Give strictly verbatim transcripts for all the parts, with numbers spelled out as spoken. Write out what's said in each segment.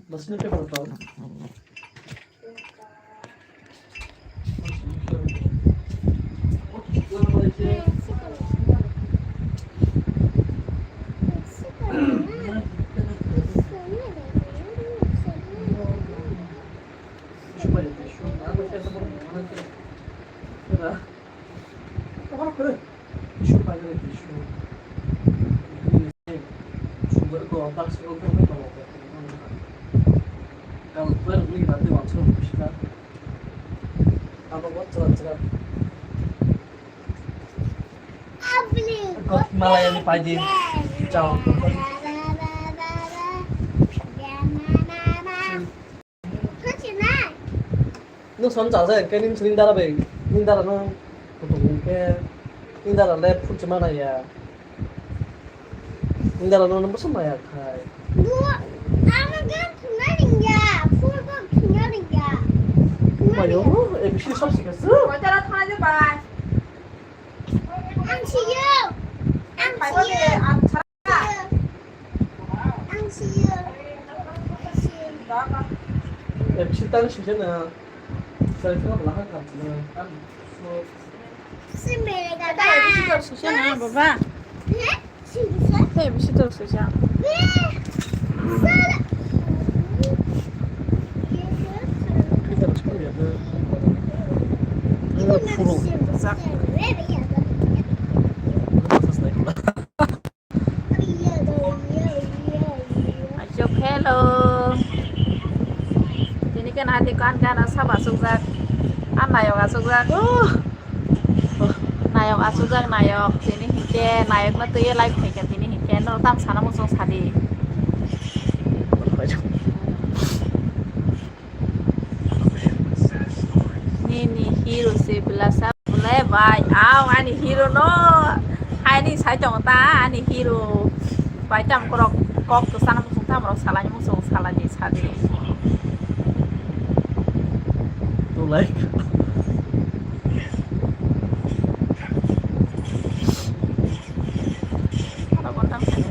Basma paper tau. Malaya ni paidi. Chao. Nwng son chajak hwnkhe nwng nini dara bai, nini dara no kutung hwnkhe nini dara le phurchi mana ya. Nini dara no bwsa maya khai. Bo, ano gan thumna ringya, phul bo thumna ringya. Mayo, A B C sab sikha su. Ang siyo. Ang siyo. Ang siyo. Ang siyo. Eh, bisitang sijana. Saya kena belakang kan. Si mereka. Sijana, baba. Hah? Sijana. Eh, bisitor sijana. Eh, salah. Kita harus kuliah. Itu nasi. Zak. Ajok, hello. Tini kan hati kan kan asa masuk zak. An nayok asuk zak. Nayok asuk zak nayok. Tini hingke nayok na tuye live khaika tini hingke no tam sana musung sadi. Nini hero se belasa bole bai. Aw, ani hero no. Haini sai tongo ta, ani hero. Bai tam korok kok to sana musung tam rok salai musung salai di sadi. Tulai. Ano kontang sani.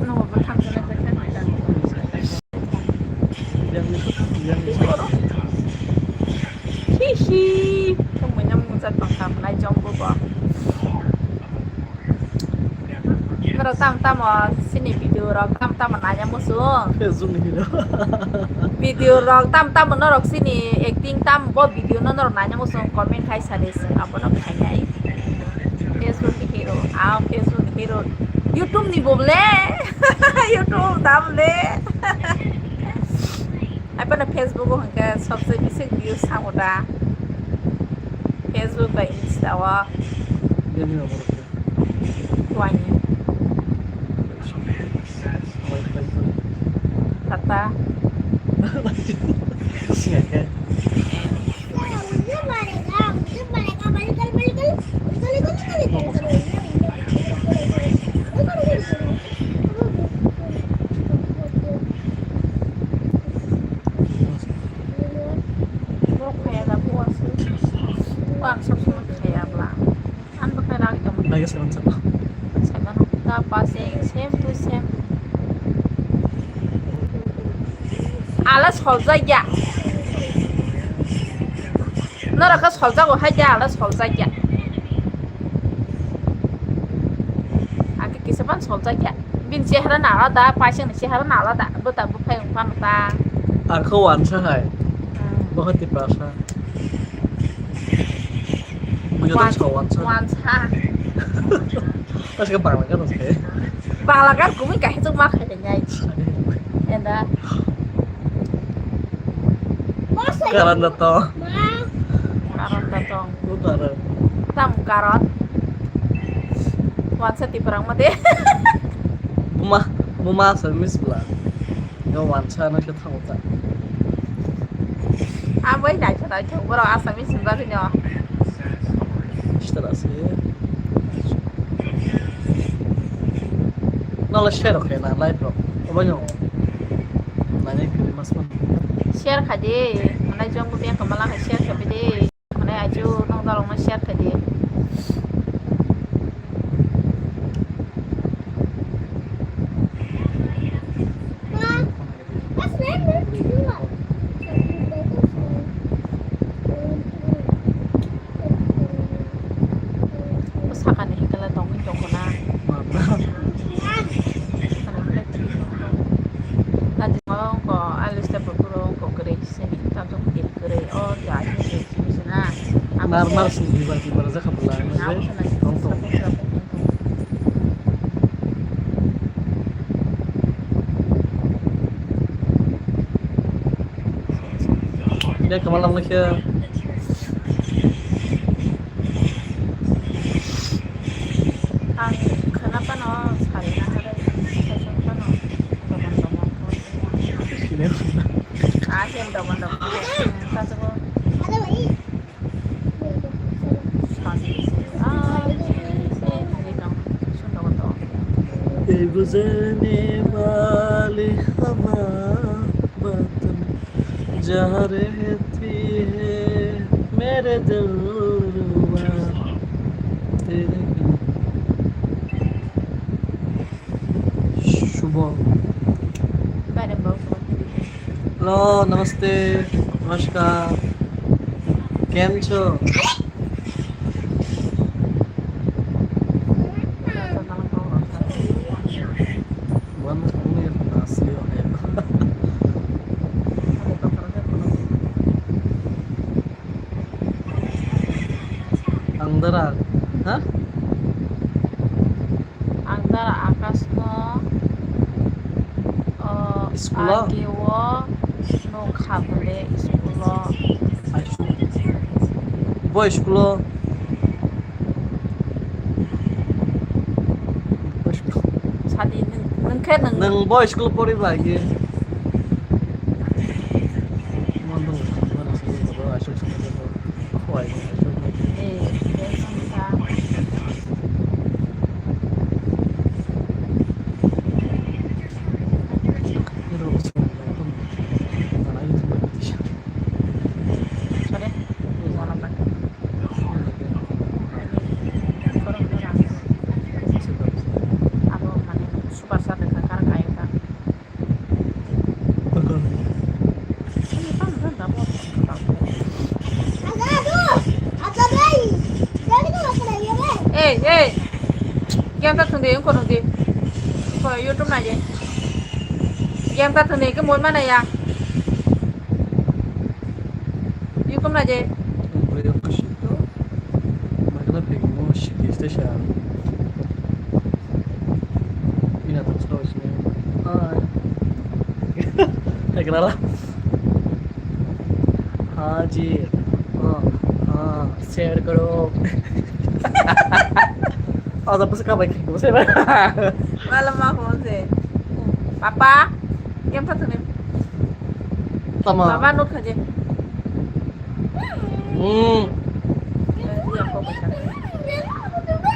No, kontang sani. Hihi. Tongmani mungsa tongkha, nai jong bo bo. Norok tam tamo sini video rok tam tamo nanya musung. Facebook ni hero. Video rok tam tamo norok sini acting tam bo video no norok nanya musung comment khai sadi sung abono khainai. Facebook ni hero, ah, Facebook ni hero. YouTube ni bo ble. YouTube da ble. Ai pano Facebook o hwnkhe sobse bisi views thango da. Facebook bai Insta o. Bini rok borok khe. Kuani. Tata. Siya khe. Borok khaya da buwa se. Buwa ang sob somoi khaya bla. Ang bo khaya lagi tong. Lagi seven seven. Seven ta pasing same to same. Ala soljakya. Norok khe soljago hai khe ala soljakya. Ang khe kisa phano soljakya. Bini chehara no alada, paisani chehara no alada. Bwta buphai wng phano ta. Ang khe wansa hai. Hmm. Bo khe Tiprasa. Bujo Wansa, wansa. Wansa. Asika Bangla gana se. Bangla gan kumi kahai chuk ma khai nyai. Enda. Karan da to. Karan da to. Bu karan. Tam karan. Wansa Tiprang mate. Buma, buma asal mis bla. Yo wansa na khe thango ta. Abai naitho naitho borok Assamese ni bagwi no. Sitara se. Nala share khe na live rok. Obai no. Nani kiri mas man. Share kha de. Manai jong ko beng kamala kha share kha de. Manai aju. Norokno share khaidi. Sakani hikala tongwi tongkona. Lati mo ko alu step puro ko kre sini, tamsok pil kre o ja ni sini sini na. Mar mar sini dibar dibar ja khabla. Tong tong. Ya kamalang lagi. Ang khana pano sari na hare, sasong pano dogon dogon. Ah, hem dogon dogon. Sasong. Sari. Ah, hem dogon dogon. ये गुजरने वाली हवा वतन जहाँ रहती है मेरे दिलरुबा तेरे शुभ। हेलो, नमस्ते, नमस्कार, केम छो? Ang dara, ha? Ang dara Akash no, o, School o? Agi o no khabole school o. Bo school o. Sadi nwng, nwng khe nwng. Nwng bo school pori ba agi. Abo mane super sir ni kha kar kayaka. Ei, ei. Yang tak tunggu, yang kono di. Ko YouTube na je. Yang tak tunggu, ke mon mana ya? Yukum na je. Magna pegimo shiki station. Ina tak sero sini. Ah. Kenala? हाँ जी। हाँ, हाँ, share करो। और अब से कब आएगी? उसे वाला माँ कौन से? पापा, क्या पता नहीं। Tama. Baba, nuk khaje. Hmm.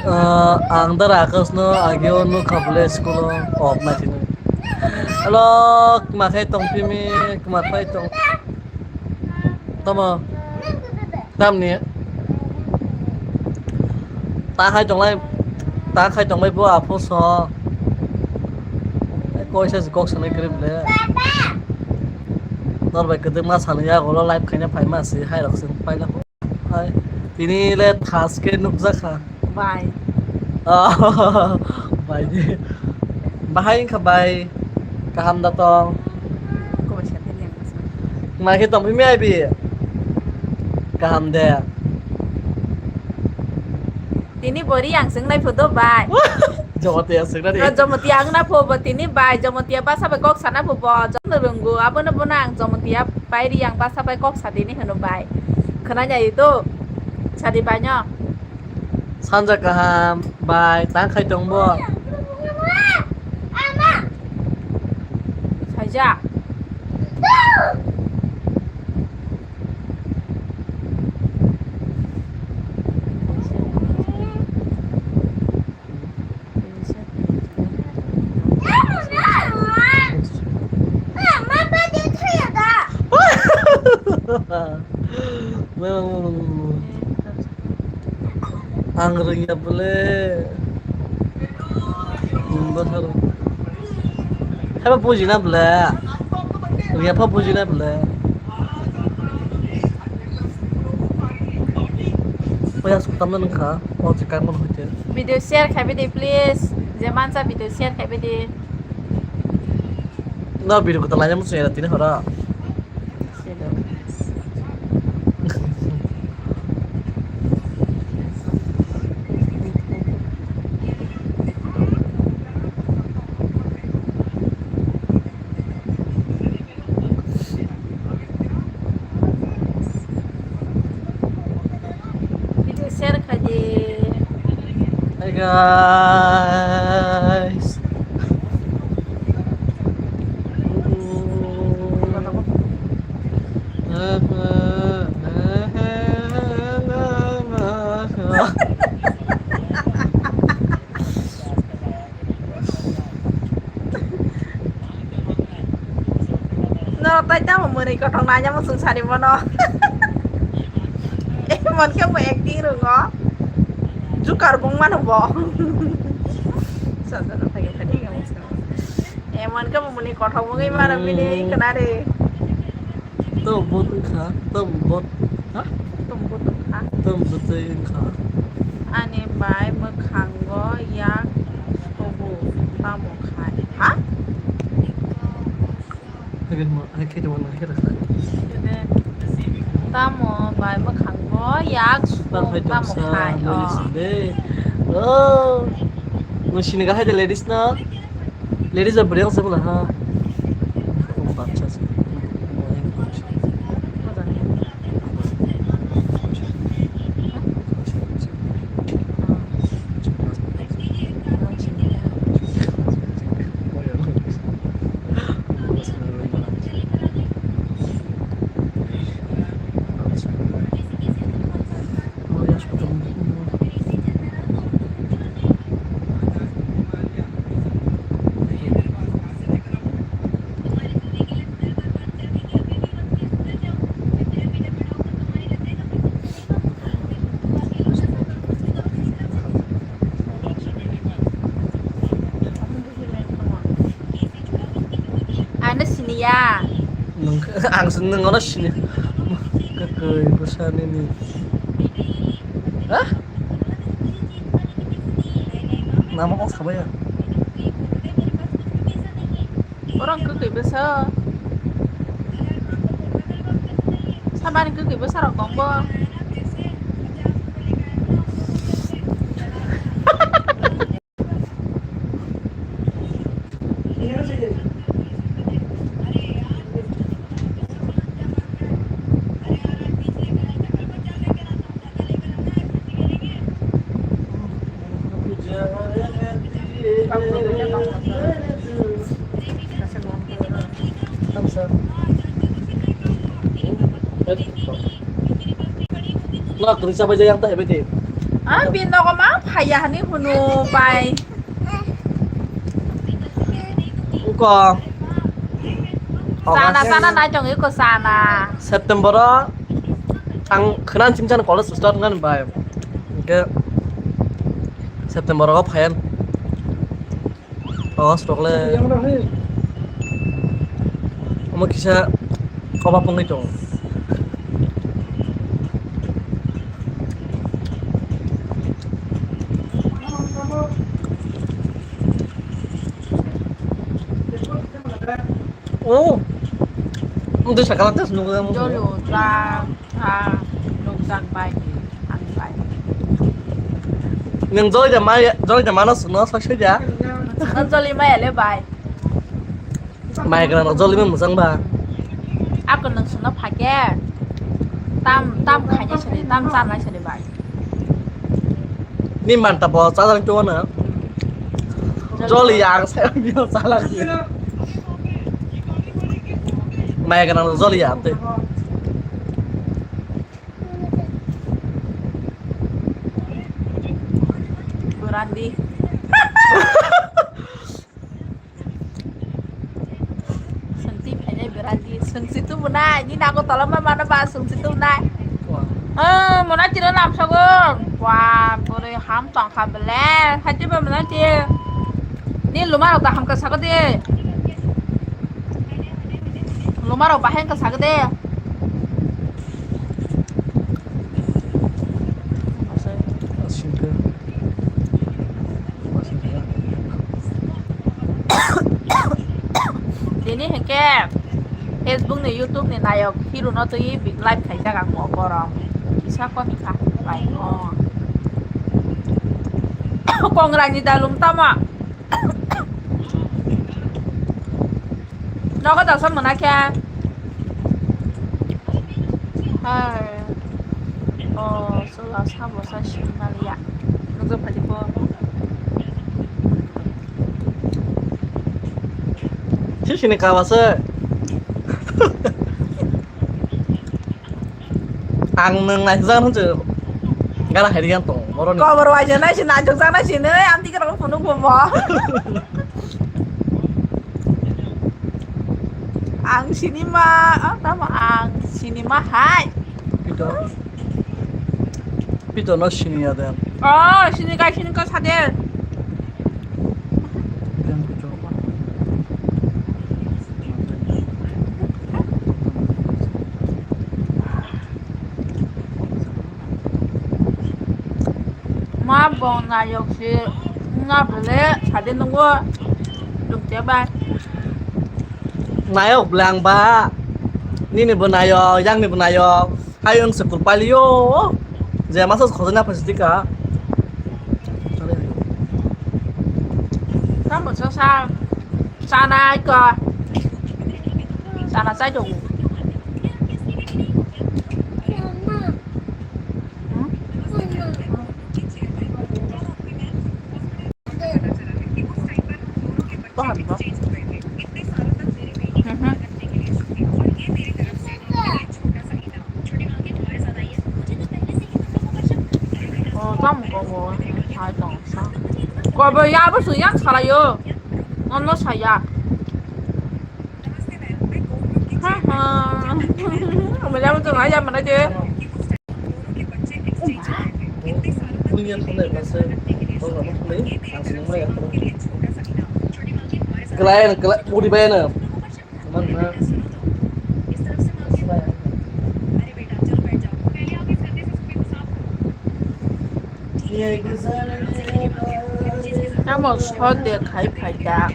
Ah, ang dara Akash no ageo nuk khabole school o op na tini. Hello, kma khai tong pimi, kma khai tong. Tamo. Tamni. Ta khai tonglai, ta khai tonglai bo apho so. Koisa si kok sanai krip le. Nor bai kwdwkma sanai ya, ulo live khaina phaima si, hai rok sing paina. Hai, tini le thaske nukjakha. Bai. Oh, bai de. Bahai wngkha bai. Kaham da tong. Kobai sa tini ang kasa. Ma khe tong phimi ai bi. Kaham de. Tini bo Riyang swngnai photo bai. Jomotiya swngnani. Ah, Jomotiya wngna pho bo tini bai. Jomotiya basa bai kok sana pho bo. Jono rwngo. Abono bono ang Jomotiya bai Riyang basa bai kok sa tini hwno bai. Khwnanya itu. Sadi bai no. Sanja kaham bai. Tang khai tong bo. Saja. Ang rwngya bole. Haiba bujina bole. Rwngya pha bujina bole. Oya suktam na nangkha. O chikang man hoite. Video share khai bidi, please. Je mansa video share khai bidi. No, video ko talanya mo sera tini hora. Video share khai di. Hi guys. No, tai tamo mwnwi kothok naina muchung sari bono. Emon khe bo acting rwngo. Jukar bung mano bo. Sajana phai phai. Emon khe bo mwnwi kothok bungwi mano bini, hmm, khna re. Tom bot wngkha, tom bot, ha? Tom bot wngkha. Tom bot wngkha. Ani bai mwkhango yak sobo tamo khai, ha? Hai khe tongma, hai khe tongma, hai khe tongma. Tamo bai mwkhango yak sobo tamo khai, oh. Oh, nwng sini ga hai de ladies no? Ladies bai bwrwi ang se bwla ha. Baksa se. Ano siniya. Nung, ang se nung ano sini. Kakoi bwsa nini. Hah? Nama kok sabai ya? Orang kakoi bwsa. Sabani kakoi bwsa rok tong bo. Tamsa. Nok ri sabai jai yang ta hebe de. Ah, bin nogo ma phaiya hani hunu bai. Uko. Sana, sana nai tong iko sana. September o ang khna chimchan college start ngan bai. Ke September o phayan. August rok le omo kisa koba pungwi tongo. Oh, mungkin sekarang tuh nunggu yang jolo, ta, ta, nukjak bai, ang bai. Nung joli da mai, joli da mano suno, so sui da. Nung joli mai ale bai. Mai kana joli mai musang ba. Ako nung suno phake. Tam, tam khaini sini, tam sanai sini bai. Ni manta bo chalang to na. Joli ya, ang sai ni chalang. Mai kana joli ya te. Kurandi. Sengti phainai berandi, sengsi tubu nai, ni nago tolama mana ba sengsi tubu nai. Ah, mona tiro lamsago. Wah, bore ham tongkha bele. Hati ba mona ti. Ni luma rok da hamka sago de. Luma rok bahai ka sago de. Tini hingke Facebook ni, YouTube ni nayok hero no twi live khaijak ang mo borok. Kisa komi kha bai o. Kongra ni dalum tamo. Nogo dalsa mona khe. Hai. O, sola sabo sa sini maliya. Nungjo phadi po. Sisini kawase. Ang nwng naisajak nung se gara hai riyan tong boroni. Kobor waisa nai se naisajak nai se nai amtwi khe rok phunuk bo bo. Ang sinima, ah, tamo ang sinima hai. Pito. Pito no siniya den. Oh, sinika, sinika sade. Ma bong nayok si nga bele sade nungo dukte bai. Nayok bele ang ba. Nini bo nayok, yang ni bo nayok. Ayong se kurpalio. Je masa khojana pasti ka. Tamo sa sa. Sana ka. Sana sa dong. Kobo ya bo suyang salayo. Nono saya. Ha ha. Mela mo to ya mana je. Kelai, kelai, budi bayana. Mana? Tamo sot de khai phaida.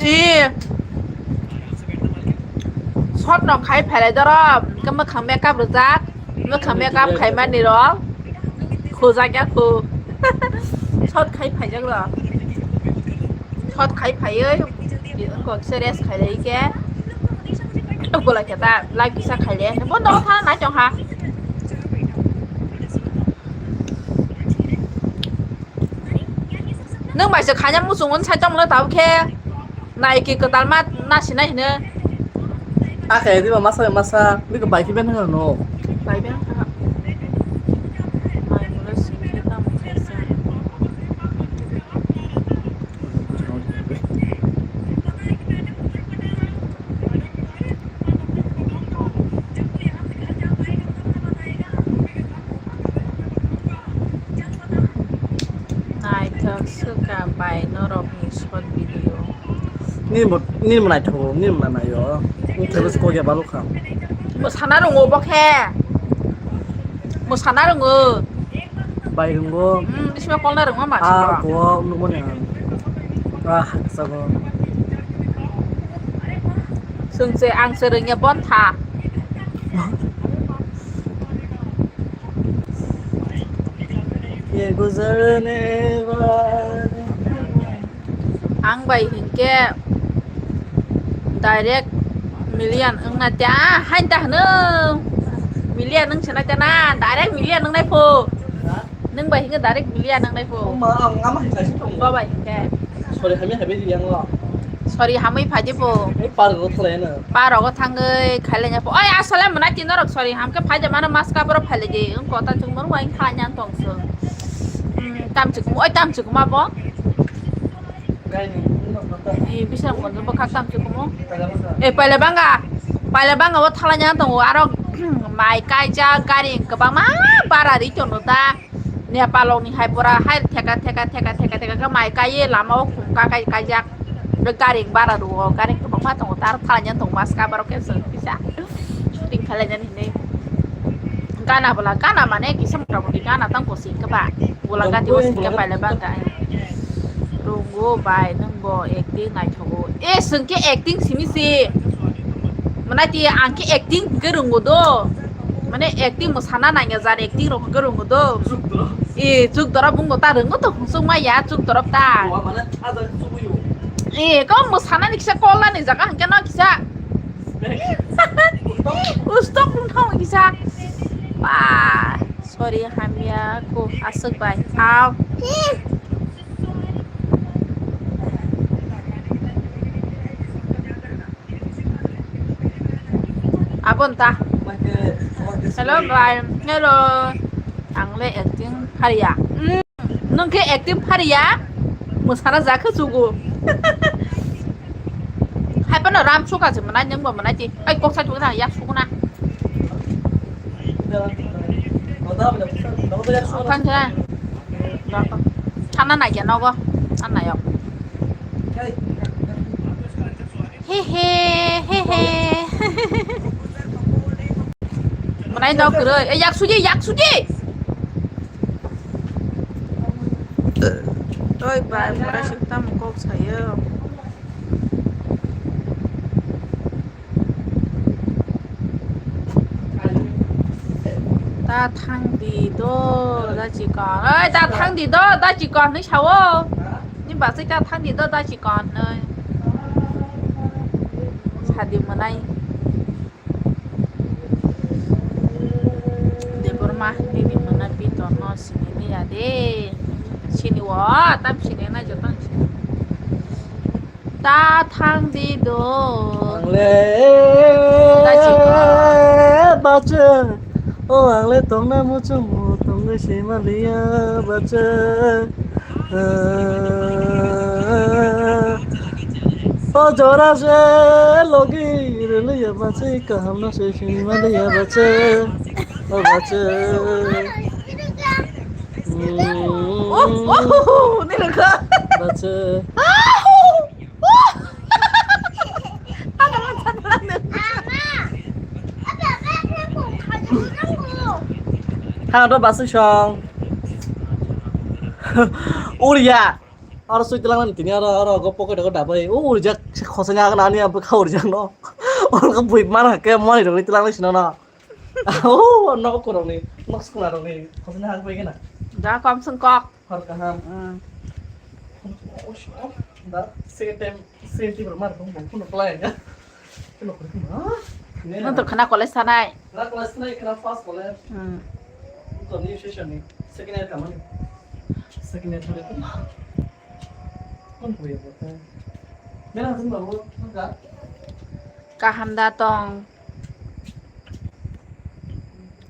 I. Sot no khai phailai doro. Kama khang makeup rwjak. Mwkhang makeup khai mani rok khujak ya khu. Sot khai phaijak rok. Sot khai phaiwi wngkok se rest khai lai khe. Tok bolai khe ta live kisa khai le. Bo no tha nai tong ha. Nwng bai se khaina muchung on sai tong no tabuk khe. Nike kwtal ma nasinai hino. Akhe diba masa bai masa, biko bai khe ben hano no. Bai ben kha. Mai mulo singkhe tamo khaisa. Naithok swkha bai norokni short video. Nini bo, nini bo naithogo, nini bo naio. Wng thaibo se kok ya balukha. Mwsana rwngo bo khe. Mwsana rwngo. Bai rwngo. Hmm, bisma kolna rwngma ma. Ah, ko nukmani ang. Ah, sago. Sungse ang se rwngya bontha. Ye guzarne wale. Ang bai hinkhe direct million wngna tya, ah, hain ta hwno. Million wng sana tya na, direct million wngnai pho. Nwng bai hinkhe direct million wngnai pho. Omo, ang ama hai sai tong. Bo bai hinkhe. Sorry, hamya hai bai yang lo. Sorry, hamwi phai di pho. Ei par go thlai na. Par go thangwi khailai nya pho. Oi, asole mwnai tin norok sorry, hamkhe phai de mano maska boro phailai di. Wng kota chung moro wai khala nya tong sung. Hmm, tam chuk, oi tam chuk ma bo. Gai ni. Ni bisang mo bo kha tam chuk mo. Paila banga. Eh, paila banga. Paila banga o thala nya tongo, aro Mai kaijak, gari kwbangma bara ri tono ta. Nepal rokni hai pura hai theka, theka, theka, theka, theka khe mai kaiye lama o khum ka kai, kaijak. Gari bara rwo, gari kwbangma tongo, ta aro phalaiya tongo, mas ka borok khe swng kisa shooting khlainani hinwi. Gana bwla, gana mane kisa mota moti gana tang kosi khe ba. Bwla gati o singkhe pailai bangkha. Rungo bai, nwng bo acting naithogo. E, swngkhe acting simi se. Mwnai ti ang khe acting hwnkhe rwngo do. Mane acting mwsana nangya jar acting rok hwnkhe rwngo do. E, chuk dorop wngbo ta rwngo to hwnsuk maya chuk dorop ta. E, ko mwsanani kisa call nani jaga hwnkhe no kisa. Ustok wngthang kisa. Ba, sorry, hamya ko aswk bai. Aw. Abon ta. Hello, guys. Hello. Ang le acting phariya. Mm, nwng khe acting phariya? Mwsana ja khe chugo. Hai phano ram suka se mwnai, nwng bo mwnai ti. Ai, kok sai chugo na, yak sugo na. Thang khe. Thana nai khe nogo. Thana yok. He he, he he. Mwnai no kwrwi. E, yak suji, yak suji. Oi bai, mura sik tamo kok sayo. Ta thang di do, da chikon. Oi, ta thang di do, da chikon hinwi sao. Ni basai ta thang di do, da chikon hinwi. Sadi mwnai. Debor ma hinwi ni mwnai pi torno sini ni ya de. Sini wo, tam sini na joto sini. Ta thang di do. Ang le Ta si ko. Bacha. O ang le tongna muchung mu tongwi se maliya bacha. O jora se logi riliya bacha kaham no se se maliya bacha. O bacha. Oh, oh, oh, oh, ni raka. Bacha. Hang do basui song. Uria. Aro sui tilang tini aro aro go pocket go dabai. O uria khosanya nani am kha uria no. Oro bui mana ke mani roi tilang sino no. Oh, nok korokni, nok sukuna rokni, khosina hak bai gana. Da kom sung kok. Hor kaham. Hmm. Da second time, second time mar bong bong kuno play ya. Kuno kuno ma. Nang to khana college sanai. Na class nai khana first college. Hmm. To new session ni. Second year kamani. Second year thore to. Kon kuya bota. Mera sung babu, ka? Kaham da tong.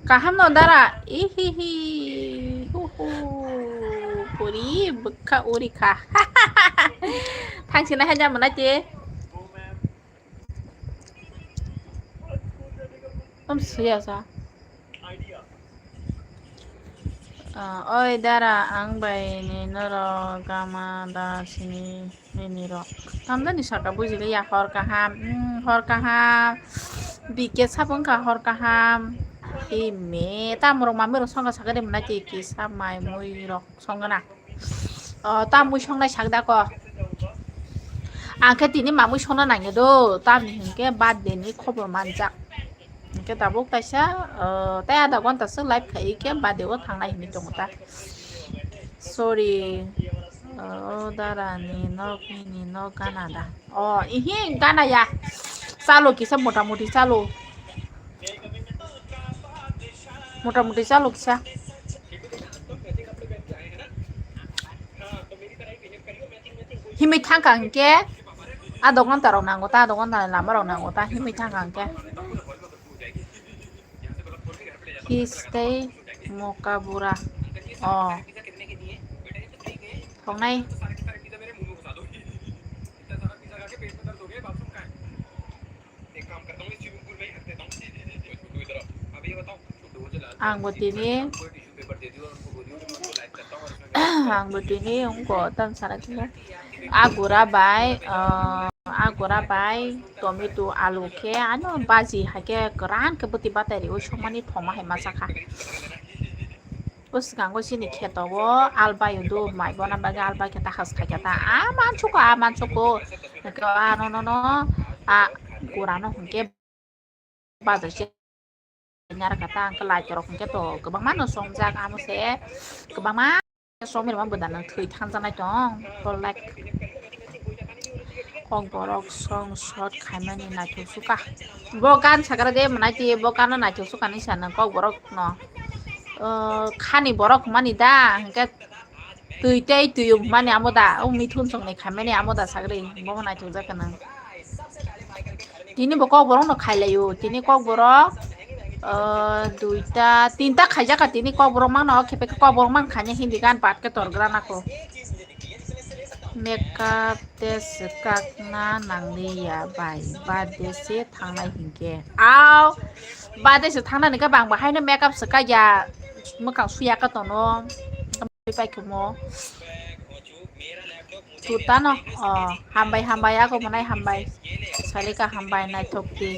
Kaham no dara. Ihihi. Huhu. Puri bwkha uri kha. Thang sina haja mana te. Am suya sa. Ah, oi dara, ang bai ni norok gama da sini nini rok. Tamda ni saka bujili ya hor kaham, hmm, hor kaham. Bike sabung ka hor kaham. Ime, tamrok mamirok songka sakari muna ki kisa mai mui rok songna. O, tamui songnai sak da ko. Ang khe tini mamui songna nangya do, tamni hinkhe birthday ni khobor manjak. Hinkhe tabuk taisa, o, tai adha ghonta swk live khai khe birthday o thangnai hinwi tongo ta. Sorry. O, dara ni nok nini nok gana da. O, ihi gana ya. Chalo kisa mota moti chalo. Mota moti chalo kisa. Himwi thangkha hinkhe a dogan tarok nango ta, a dogan tarok lama rok nango ta, himwi thangkha hinkhe. His tei mokabura. Oh. Thongnai. एक काम करता हूँ, इस swimming pool में ही रख देता हूँ। Ang bo tini, ang bo tini wngkha tam sana khe, agura bai, ah, agura bai tomato alu khe ano baji hai khe kwran khe bwtwi batai rwi somani thoma hai masa kha. O swkango chini kheto o albai udu mai bona bagwi albai khe ta has khai khe ta a mansuko, a mansuko. Hwnkhe o ano no no a gura no hwnkhe bazar se nyar kha ta hwnkhe light rok hwnkhe to kwbangma no chomjak amo se kwbangma. Somir ma bwdano thwi thanjaknai tong, tol like. Kokborok song shot khaimani naithok suka. Bo gan sagra de mwnai ti, bo gano naithok suka ni sana Kokborok no. O, khani borok mani da, hwnkhe twi tei twi mani amo da, o mithun song ni khaimani amo da sagri, bo naithok jak nang. Tini bo Kokborok no khailaio, tini Kokborok, ah, duita, tinta khaijak kha tini Kokborok mangno, o khe Kokborok mang khaina hindi gan pat khe torgra nako. Makeup te swkakna nangliya bai, birthday se thangnai hinkhe. Au, birthday se thangnani khe bang bahaino makeup swkakya, mwkhang suya kha tono, pai khumo. Tutano, oh, hambai, hambai, ako mwnai hambai. Salika hambai, naithok di.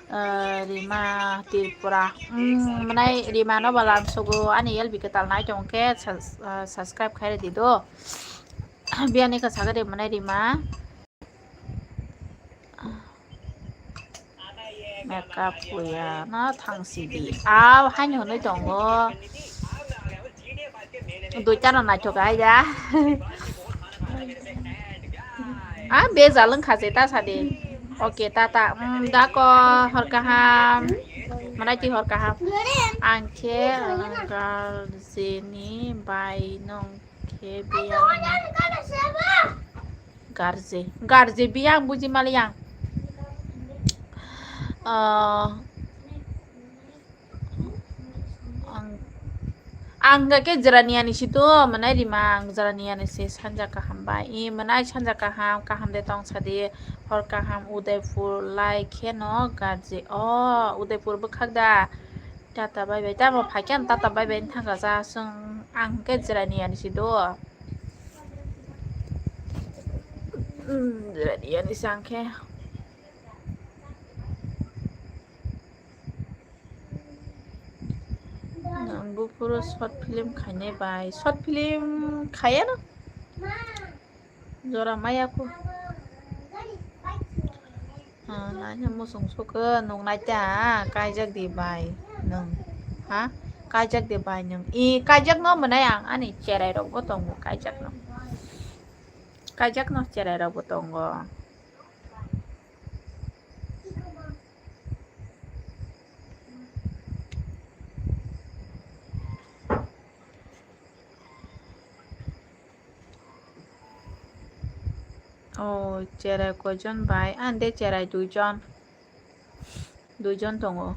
Eh, Rima Tripura. Hmm, mwnai Rima no balang sogo, ani L B kwtal nai tong khe, sus-, eh, subscribe khai rwdi do. Biyani ka saga de mwnai Rima. Makeup puya no thang sidi. Aw, haino hwnwi tongo. Duita no naithok ai ya. Ah, bejal wngkha je ta sadi. Okay, tata. Mm, dako hor kaham. Manai ti hor kaham. Ang khe, ah, garjeni bai nong khe biyang. Garje, garje biyang buji mali yang. Ah, ang, ang hwnkha khe Jiraniani si to, mwnai Rima ang Jiraniani si sanja kaham bai. I mwnai sanja kaham, kaham de tong sadi, hor kaham Udaipur lai khe no garje. O, Udaipur bwkhak da. Tata bai bai, tamo phaikhe ang tata bai bai thangkha cha, chwng ang hwnkhe Jiraniani si do. Hmm, Jiraniani si ang khe. Nang buphuru short film khainai bai. Short film khaiya no? Jora maya ko. Ah, naina musung sukhe nung naita, ah, kaijak di bai nung. Ha? Kaijak di bai nung. I kaijak no mwnai ang ani cherai rok bo tongo kaijak no. Kaijak no cherai rok bo tongo. O cherai koijon bai? Ande cherai duijon. Duijon tongo.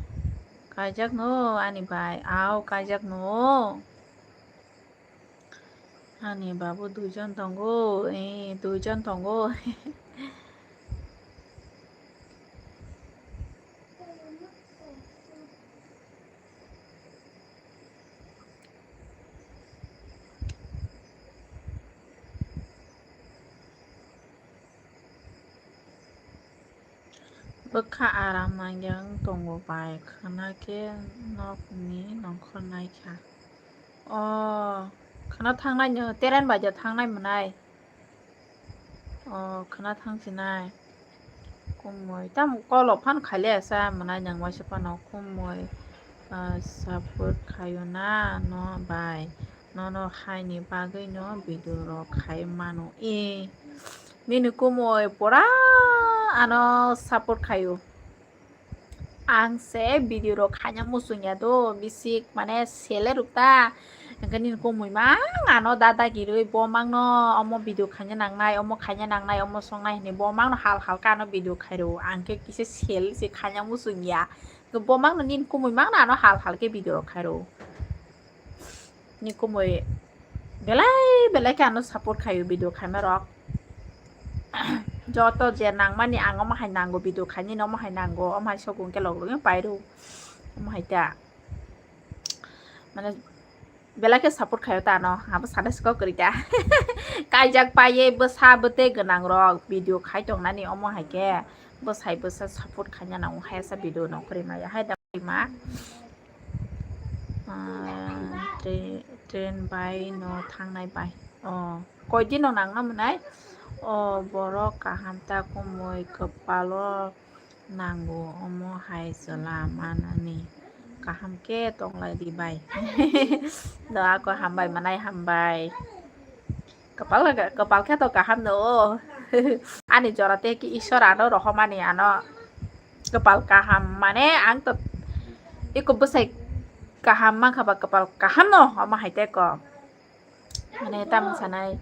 Kaijak no ani bai. Aw, kaijak no. Ani babu duijon tongo. Eh, duijon tongo. Bwkha aram nangya wng tongo bai, khwna khe nokni nongkhor naikha. O, khwna thangnai no, teren bai da thangnai mwnai. O, khwna thang sinai. Kumui. Tam kolo phan khaile asa mwnai nang waisa phano kumui, ah, support khaio na no bai. Nono haini bagwi no video rok khai mano. E, nini kumui pura ano support khaio. Ang se video rok khaina muchung ya do, bisik mane sele ruk ta. Hwnkhe nini kumui mang ano dada girwi bo mang no omo video khaina nangnai, omo khaina nangnai, omo songnai hinwi bo mang no hal hal khe ano video khairo. Ang khe kisa sel se khaina muchung ya. Bo mang no nini kumui mang no ano hal hal khe video rok khairo. Ni kumui belai belai khe ano support khaio video khaima rok. Joto je nangmani ang omo hai nango video khainani omo hai nango, omo hai sokung khe log logno pairo. Omo hai ta. Mane belai khe support khaio ta ano, abo sana sikok kwrwi ta. Kaijak paiye bwsa bwtwi gwnang rok video khai tongnani, omo hai khe bwsai bwsa support khaina nango, hai sa video no kwrwi maya hai da ma. Ah, train, train bai no thangnai bai. Oh, koi din no nangna mwnai? Oh, borok kaham ta kumui kwpalo nango, omo hai chwla manani kaham khe tonglai di bai. Do ako hambai manai hambai. Kwpal, kwpal khe to kaham no o. Ani jora te ki Ishwar ano rohomani ano kwpal kaham mane ang to iko bwsai kaham mankha ba kwpal kaham no omo hai te ko. Mane tamo sanai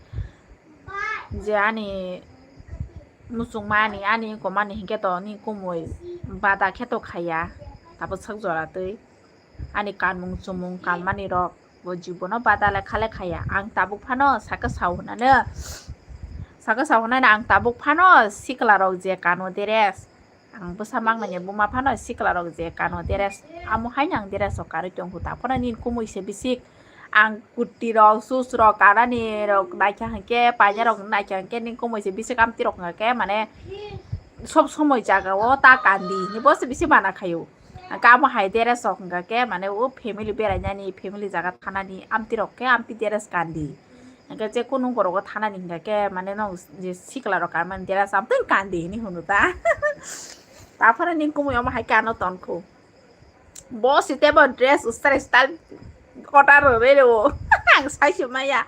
je ani muchungma ani, ani wngkoma ni hinkhe to ni kumui bada khe to khaiya, tabuk sak jora twi ani kanmung chumung kanmani rok bo jibono bada lekha le khaiya. Ang tabuk phano sakhe sao hwnano, sakhe sao hwnano ang tabuk phano sikla rok je kano dress, ang bwsa mangnani buma phano sikla rok je kano dress, amo haino ang dress rok kanwi tongkhu, ta phano nini kumui se bisik. Ang kurti rok, shoes rok kanani rok naikha hinkhe, paina rok naikha hinkhe nini kumui se bisik amtwi rok hinkhe mane sob somoi jaga o ta kandi hinwi bo se bisi mana khaio. Ang kamo hai dress rok hinkhe mane o family berainani, family jaga thanani amtwi rok khe amtwi dress kandi. Hinkhe je kunu borok o thanani hinkhe mane no je sikla rok kanmani dress amtwi kandi hinwi hwnwi ta. Taphore nini kumui omo hai khe ano tonkhu. Bo si tebo dress ustar style order rw rw o. Ang sai se maya.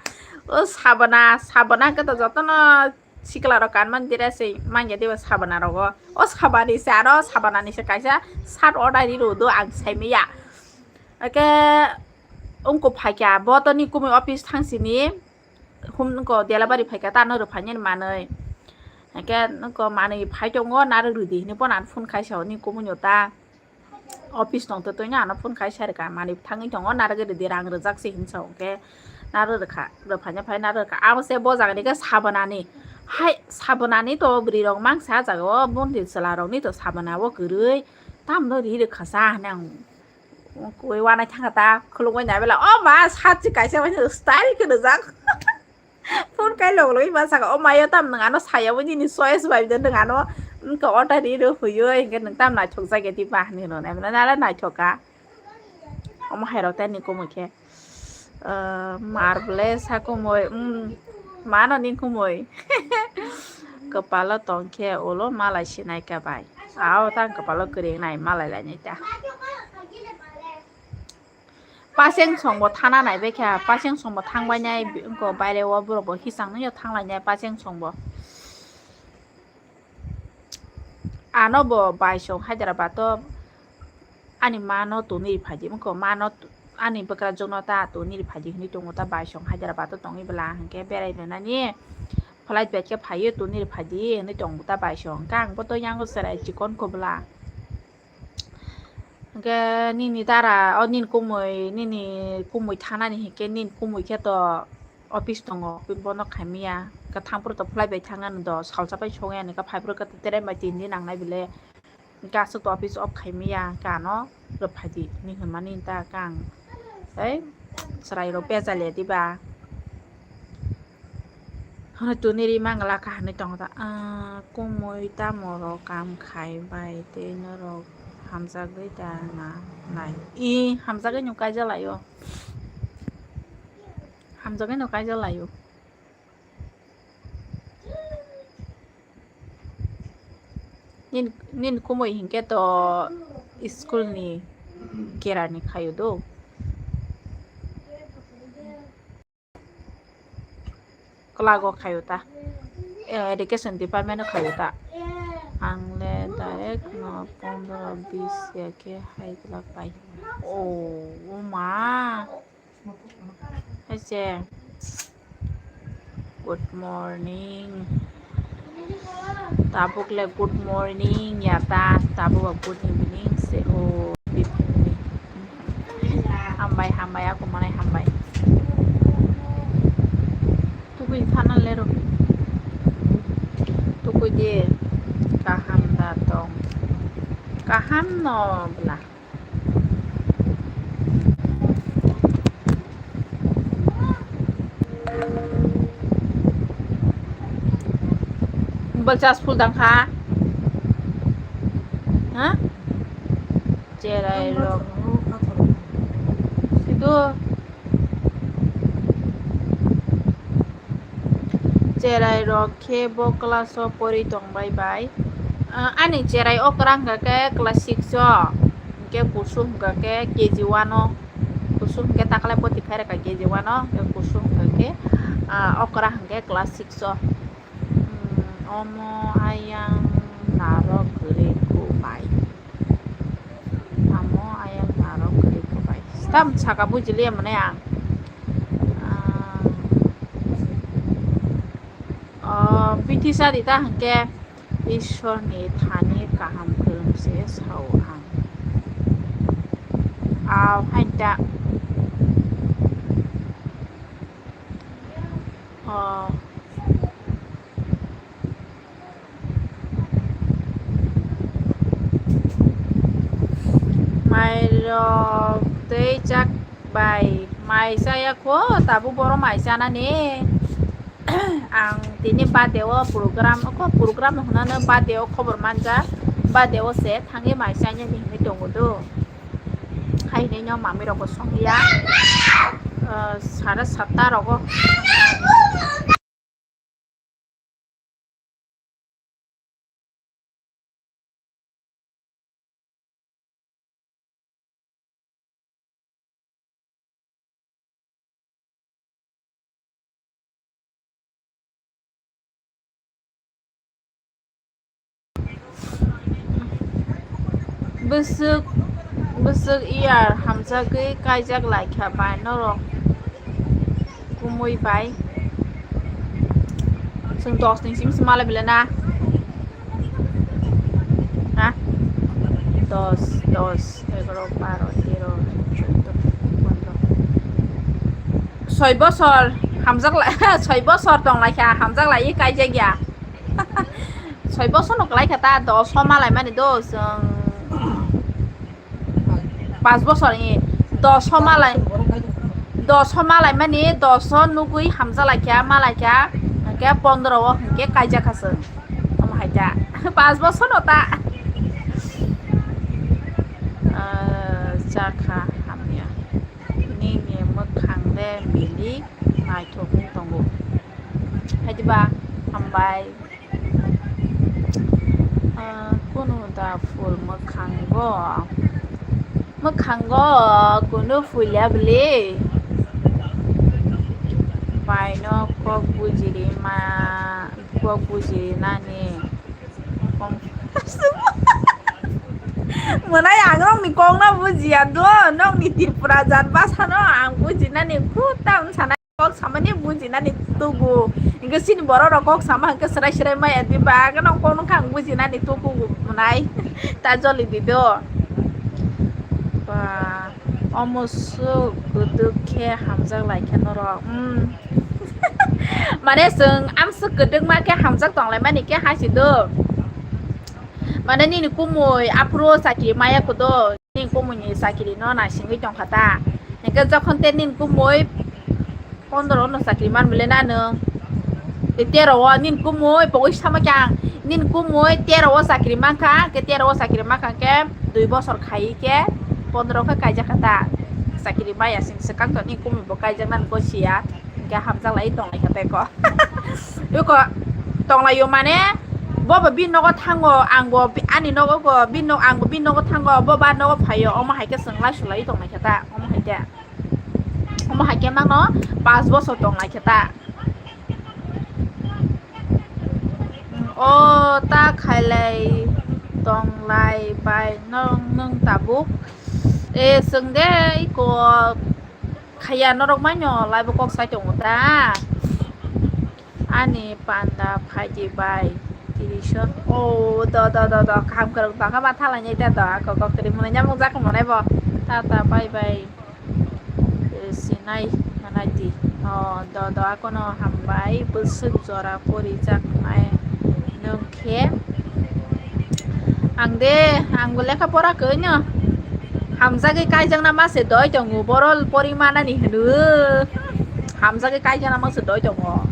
O sabana, sabana khe to jotono sikla rok kanmani dress se manya diba sabana rogo. O sabani se aro sabana ni se kaisa shirt order ri rw do ang sai maya. Ake ungko phaikya bo to ni kumui office thang sini. Hum ko delivery phaikya ta no rw phainani manwi. Ake nungko manwi phai tongo narwk rw di hinwi bono ang phone khai sa o ni kumui no ta. Office tong twtwi no ano phone khai sa rwkha, manwi thangwi tongo, narwgwi rwdi, rang rwjak se hinwi sa, hwnkhe narwk rwkha, rwphaina phai narwk rwkha. Abo se bo jagani khe sabonani, hai sabonani to bwrwi rok mangsa ah jaga o, bondil chwla rokni to sabona o kwrwi, tamno ri rwkha sa hwnwi ang uanai thangkha ta, khulumui nai bela, o ma, sat se kaisa style khe rwjak. Phone kai log logoi ma saka, "O mayo tam nwng ano saya bo nini choice bai de nwng ano wngkha order ri rw huyo, hinkhe nwng tam naithok jak ya di ba?" hinwi hwno. Nai mano nala naithok kha. Omo hai rok tei ni kumui khe. Ah, mar ble sa kumui, mm, mano ni kumui. Kwpalo tong khe ulo malai sinai kha bai. Ao tang kwpalo kwrwi nai malai lai nai ta. Paseng song bo thana nai bai kha, paseng song bo thang bai nai, wngkha baire o borok bo hisang nw thang lai nai paseng song bo. Ano bo bai song Hyderabad o ani ma no toni ri phai di, wngkha ma no, ani bwkrajwk no ta toni ri phai di hinwi tongo ta, bai song Hyderabad o tongwi bwla hinkhe berai rwnani flight bai khe phaiwi toni ri phai di hinwi tongo ta bai song, hwnkhe ang bo to yango chwrai chikon kho bwla. Hwnkhe nini dara, o nini kumui, nini kumui thanani hinkhe nini kumui khe to office tongo, bono khaimya. Hwnkhe thangphuru to flight bai thangya nw do, salsa bai songya nw khe, phaiphuru khe to train bai tin din nangnai bile. Hwnkhe aswk to office off khaimya, hwnkhe ano rwphaidi hinwi hwnmani ta khe ang tei chwrairok bejal ya diba? Hwnwi toni ri mangla kha hinwi tongo ta. Ah, kumui tamo rok kam khai bai tei norok hamjagwi da na nai? I hamjagwi no kaijak laio. Hamjagwi no kaijak laio. Nin, nin kumui hinkhe to school ni kera ni khaio do. Klago khaio ta. Eh, education department o khaio ta. Ang le direct no pondro bis ya khe hai glak pai. Oh, o ma. Hai se. Good morning. Tabuk le good morning ya ta, tabuk ba good evening se o. Hambai, hambai, ako manai hambai. Tukui thana lero. Tukui di kaham da tong. Kaham no bla. Chas phul dang kha. Ha? Cherai rok. Sido. Cherai rok khe bo class o pori tong bai bai. Ah, ani cherai okra hwnkha khe class six o. Hwnkhe kusu hwnkha khe K G one o. Kusu hwnkhe taklai poti phai rwkha K G one o. Hwnkhe kusu hwnkha khe, ah, okra hwnkhe class six o. Hmm, omo ayang narok kwrwi kubai. Amo ayang narok kwrwi kubai. Tam saka bujiliya mane ang. Ah, oh, bithi sadi ta hwnkhe Ishwarni thani kaham kwrwng se sao ang. Aw, hain ta. Oh. Mairok tei chak bai mai chaya kho, tabuk boro mai chanani. Ang tini bade o program, oko program hwnano bade o khobor manja, bade o se thangwi mai chanya hinwi tongo do. Hai hinwi no mami rok bo songya, ah, sare satta rogo. Bwswk, bwswk iyar hamjagwi kaijak laikha bai norok kumui bai. Chwng dos ni simi se malai belai na. Ha? Dos, dos, egaro, baro, tero, chuddo, pondro. Soi bosor hamjak lai, soi bosor tong lai kha, hamjak lai kaijak ya. Soi bosor no kwlai kha ta, dos o malai mani do chwng. Pas bosor ni dos o malai, dos o malai mani dos o nugui hamjak lai kha, malai kha, hwnkhe pondro o hwnkhe kaijak kha chwng. Omo hai ta. Pas bosor no ta. Ah, chakha hamya. Nini mwkhang de milik naithok wng tongo. Hai diba? Hambai. Ah, kunu da phul mwkhango, mwkhango kunu phulya bwle. Baino kok bujirima, kok bujirinani. Mwnai ang nokni kokno bujiya do, nokni Tripura jat bwsano ang bujinani khub tam sana. Kok samani bujinani tugu. Hingke sini borok rok kok sama hingke serai serai maya diba. Keno kok nungkha ang bujinani tugu mwnai. Ta joli di do. Ba, omo swk kwdwk khe hamjak lai khe norok. Hmm. Mane chwng amswk kwdwkma khe hamjak tong lai mani khe hai si do. Mane nini kumui aphuru chakri maya kudo, nini kumui ni chakri no naisingwi tongkha ta. Hingke jokhon te nini kumui pondro no chakri man bole na nwng. Te tero o nini kumui pogwi sama khe ang, nini kumui tero o chakri mankha, hingke tero o chakri mankha hingke dui bosor khai khe pondro khe kaijak kha ta. Chakri maya sing swkang to nini kumui bo kaijak nani gosiya. Hingke hamjak lai tong lai kha tei ko. Beko tong lai o mane bo bo bini nogo thango, ang bo bi-, ani nogo ko bini nog-, ang bo bini nogo thango, bo ba nogo phaio, omo hai khe chwng lai su lai tong lai kha ta, omo hai khe. Omo hai khe mano pas bosor tong lai kha ta. O ta khai lai tong lai bai nong nwng tabuk. E chwng de iko. Khaya norok maino laibo kok sai tongo ta. Ani panda phaidi bai tirisor. O do do do do, kaham kwrwng tongkha ma thala nai ta do, ako kok kwrwi mwnai nyamuk jak mwnai bo. Ta ta bye bye. Sinai manai di. O do do, akono hambai bwswk jora pori jak nai nwng khe. Ang de, ang bo lekha pora kwino. Hamjagwi kaijakna ma se doi tongo, boro pori manani hwno. Hamjagwi kaijakna ma se doi tongo.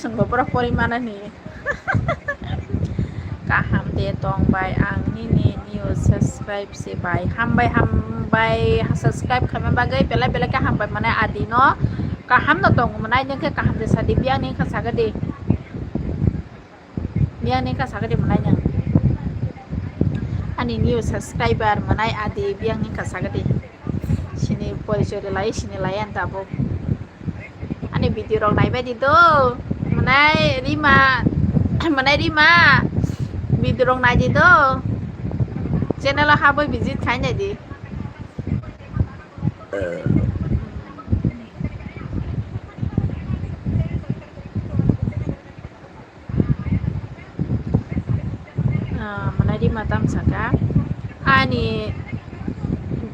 Chwngbo boro pori manani. Kaham de tong bai, ang nini new subscribe se bai. Hambai, hambai, subscribe khaima bagwi belai belai khe hambai mwnai adi no. Kaham no tong mwnai, nokhe kaham de sadi, biyang ni kha sagadi. Biyang ni kha sagadi mwnai nang. Ani new subscriber mwnai adi, biyang ni kha sagadi. Sini porichoi de lai, sini lai an tabuk. Ani video rok naibai di do. Mwnai Rima, mwnai Rima. Video rok nai di do. Channel o habwi visit khai nai di. Ah, mwnai Rima tam saka. Ani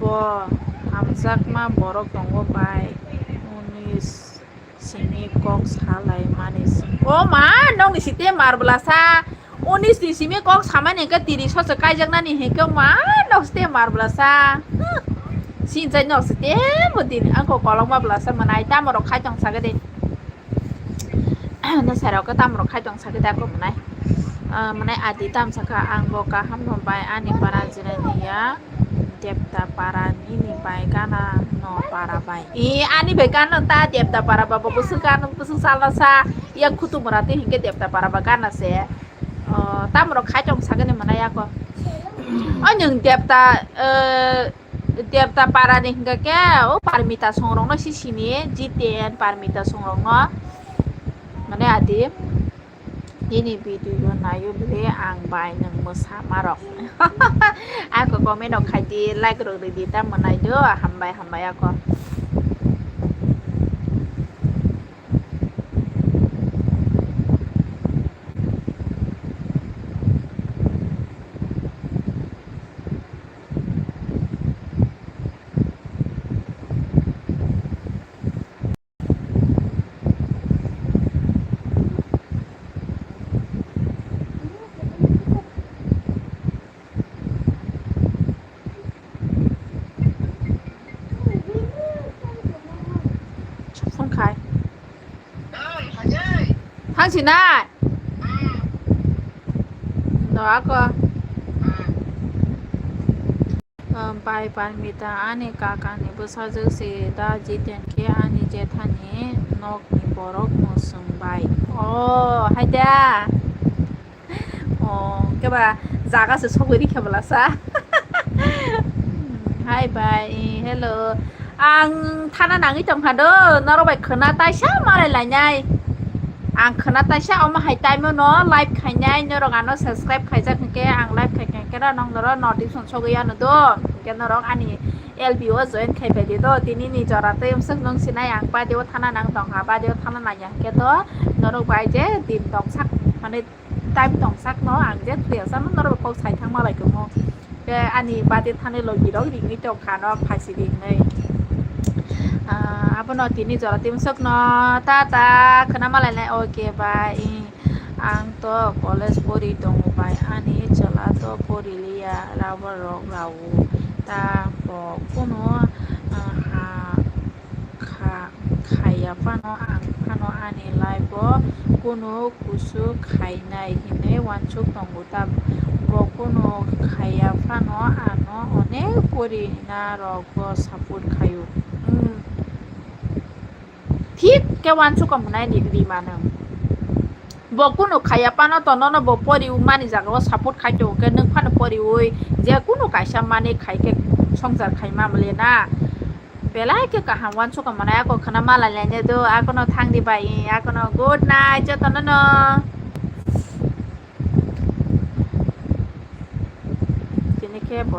bo hamjakma borok tongo bai. Unis simi kok salai mani. O ma, nokni site mar bwlasa. Unis ni simi kok samani hwnkhe tiris o se kaijaknani hwnkhe ma, nok site mar bwlasa. Sinchai nok site bo tini ako kolokma bwlasa mwnai tamo rok khai tong sagadi. Nasai rok khe tamo rok khai tong sagadi ako mwnai. Ah, mwnai adi tam saka ang bo kaham no bai ani para jinani ya. Depta para nini bai gana no para bai. I ani bai gana ta Depta para ba bo busuk gana busuk sala sa ya khutu mura twi hinkhe Depta para ba gana se. Oh, tamo rok khai tong sagani mwnai ako. O nwng Depta, eh, Depta para ni hinkhe ke o Parmita songrok no si sini Jiten Parmita songrok no mane adi. Nini video naio bile ang bai nwng mwsa marok. Ako comment rok khai di, like rok ri di, tamo nai do, hambai hambai ako. Phone khai. Thang sinai. No ako. Bai Parmita, ani kakani bwsajwk se da, Jiten khe ani jethani nokni borok mwswng bai. O, hai da. O, keba jaga se sogwi rikha bwlasa. Hai bai, hello. Ang thana nangwi tongkha do, norok bai khwna taisa malai lainai. Ang khwna taisa omo hai time no live khainai, norok ano subscribe khaijak hinkhe ang live khaikha hinkhe norok notification sogwi ano do. Hinkhe norok ani L B o join khai pai di do, tini ni jora tei umswk nung sinai ang badi o thana nang tongkha, badi o thana nang ya hinkhe do norok bai je din tongsak mane time tongsak no ang je twi asano norok kok sai thang malai tongo. Ke ani badi thani logi rok ringwi tongkha no phasi ringwi. Ah, abono tini jora timsok no ta ta khwna malai nai, okay bye. Ang to college pori tongo bai, ani chwla to pori liya, rubber rok rao ta bo kunu, ah, ha kha khaiya phano ang phano ani life o kunu kusu khainai hinwi uansuk tongo ta bo kunu khaiya phano ano onek pori na rok bo support khaio. Hmm. Thik khe uansuk o mwnai ni ri mano. Bo kunu khaiya phano to nono bo pori mani jaga o support khai tongo khe nwng phano pori ui je kunu kaisa mani khai khe songsar khai ma mole na. Belai khe kaham uansuk o mwnai ako khwna malai lainai do, akono thang di bai, akono good night jotono no. Tini khe bo